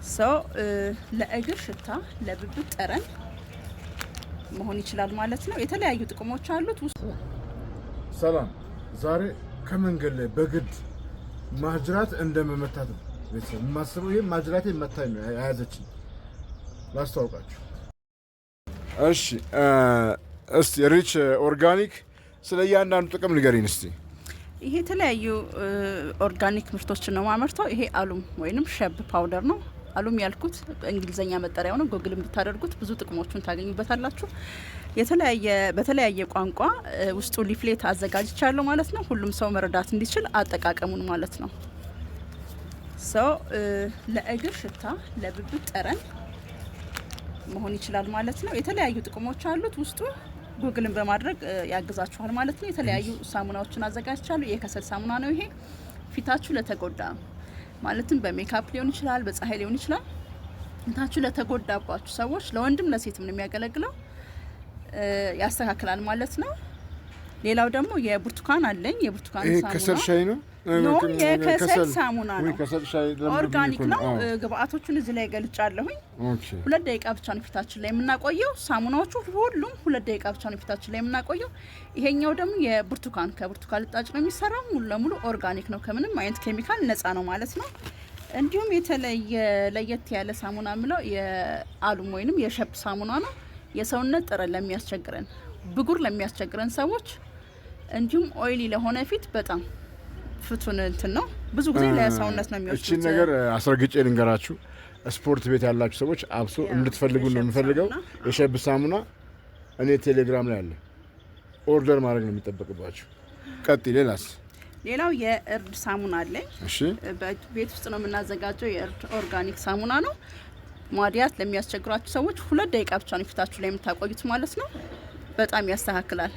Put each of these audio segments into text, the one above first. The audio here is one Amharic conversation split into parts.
So ለእግር ሽታ፣ ለብብት ጠረን መሆን ይችላል ማለት ነው። የተለያዩ ጥቅሞች አሉት። ሰላም። ዛሬ ከመንገድ ላይ በግድ ማጅራት እንደመመታት ነው ቤተሰብ የማስበው። ይሄ ማጅራቴ መታኝ ነው የያዘችኝ። ላስተዋውቃችሁ። እሺ፣ እስቲ Rich Organic ስለ እያንዳንዱ ጥቅም ንገሪን እስቲ። ይሄ የተለያዩ organic ምርቶችን ነው ማመርተው። ይሄ alum ወይንም ሸብ powder ነው። Alum ያልኩት በእንግሊዝኛ መጠሪያው ነው። ጎግልን ብታደርጉት ብዙ ጥቅሞቹን ታገኙበታላችሁ። በተለያየ ቋንቋ ውስጡ leaflet አዘጋጅቻለሁ ማለት ነው። ሁሉም ሰው መረዳት እንዲችል አጠቃቀሙን ማለት ነው። So ለእግር ሽታ፣ ለብብት ጠረን መሆን ይችላል ማለት ነው። የተለያዩ ጥቅሞች አሉት። ውስጡ ጉግልን በማድረግ ያግዛችኋል ማለት ነው። የተለያዩ ሳሙናዎችን አዘጋጅቻለሁ። የከሰል ሳሙና ነው ይሄ። ፊታችሁ ለተጎዳ፣ ማለትም በሜካፕ ሊሆን ይችላል፣ በፀሐይ ሊሆን ይችላል። ፊታችሁ ለተጎዳባችሁ ሰዎች፣ ለወንድም ለሴትም ነው የሚያገለግለው፣ ያስተካክላል ማለት ነው። ሌላው ደግሞ የብርቱካን አለኝ። የብርቱካን ይሄ ሳሙና። ከሰል ሻይ ነው? No፣ የከሰል ሳሙና ወይ ነው። ከሰል ሻይ ለምንድን Organic ነው። አዎ። ግብአቶቹን እዚህ ላይ ገልጫለሁኝ። 2 ደቂቃ ብቻ ነው ፊታችን ላይ የምናቆየው። ሳሙናዎቹ ሁሉም 2 ደቂቃ ብቻ ነው ፊታችን ላይ የምናቆየው። ይሄኛው ደግሞ የብርቱካን፣ ከብርቱካን ልጣጭ ነው የሚሰራው። ሙሉ ለሙሉ organic ነው፣ ከምንም አይነት ኬሚካል ነጻ ነው ማለት ነው። እንዲሁም የተለየ ለየት ያለ ሳሙና የምለው የ alum ወይንም የሸብ ሳሙና ነው። የሰውነት ጠረን ለሚያስቸግረን፣ ብጉር ለሚያስቸግረን ሰዎች እንዲሁም oily ለሆነ ፊት በጣም ፍቱን እንትን ነው። ብዙ ጊዜ ለሰውነት ነው የሚወስዱት። እቺን ነገር አስረግጬ ልንገራችሁ። ስፖርት ቤት ያላችሁ ሰዎች አብሶ እንድትፈልጉ ነው የሸብ የምፈልገው። ሳሙና። የሸብ ሳሙና እኔ ቴሌግራም ላይ አለ። Order ማድረግ ነው የሚጠበቅባችሁ። ቀጥይ፣ ሌላስ? ሌላው የእርድ ሳሙና አለኝ። በቤት ውስጥ ነው የምናዘጋጀው። የእርድ organic ሳሙና ነው። ማዲያት ለሚያስቸግራችሁ ሰዎች 2 ደቂቃ ብቻ ነው ፊታችሁ ላይ የምታቆዩት ማለት ነው። በጣም ያስተካክላል።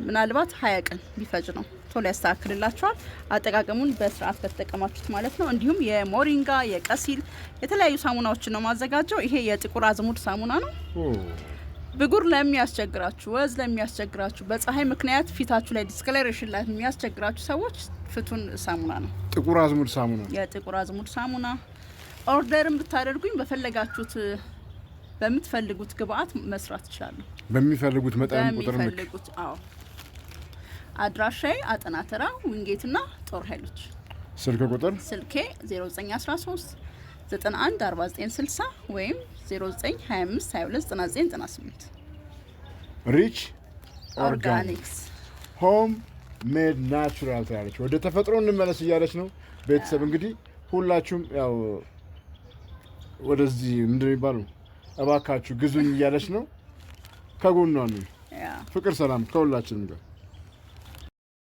ምናልባት 20 ቀን ቢፈጅ ነው፣ ቶሎ ያስተካክልላችኋል። አጠቃቀሙን በስርዓት ከተጠቀማችሁት ማለት ነው። እንዲሁም የሞሪንጋ፣ የቀሲል የተለያዩ ሳሙናዎችን ነው ማዘጋጀው። ይሄ የጥቁር አዝሙድ ሳሙና ነው። ብጉር ለሚያስቸግራችሁ፣ ወዝ ለሚያስቸግራችሁ፣ በፀሐይ ምክንያት ፊታችሁ ላይ discoloration ላይ የሚያስቸግራችሁ ሰዎች ፍቱን ሳሙና ነው። ጥቁር አዝሙድ ሳሙና። የጥቁር አዝሙድ ሳሙና order ን ብታደርጉኝ በፈለጋችሁት፣ በምትፈልጉት ግብአት መስራት እችላለሁ። በሚፈልጉት መጠን ቁጥር ልክ። በሚፈልጉት፣ አዎ። አድራሻዬ አጠና ተራ፣ ዊንጌትና ጦር ኃይሎች። ስልክ ቁጥር? ስልኬ 0913 91 49 60 ወይም 0925 22 99 98። Rich Organic Organics። Home made natural ትላለች። ወደ ተፈጥሮ እንመለስ እያለች ነው። ቤተሰብ እንግዲህ ሁላችሁም ያው ወደዚህ ምንድን ነው የሚባለው፣ እባካችሁ ግዙኝ እያለች ነው። ከጎኗ ነው። ፍቅር ሰላም ከሁላችንም ጋር።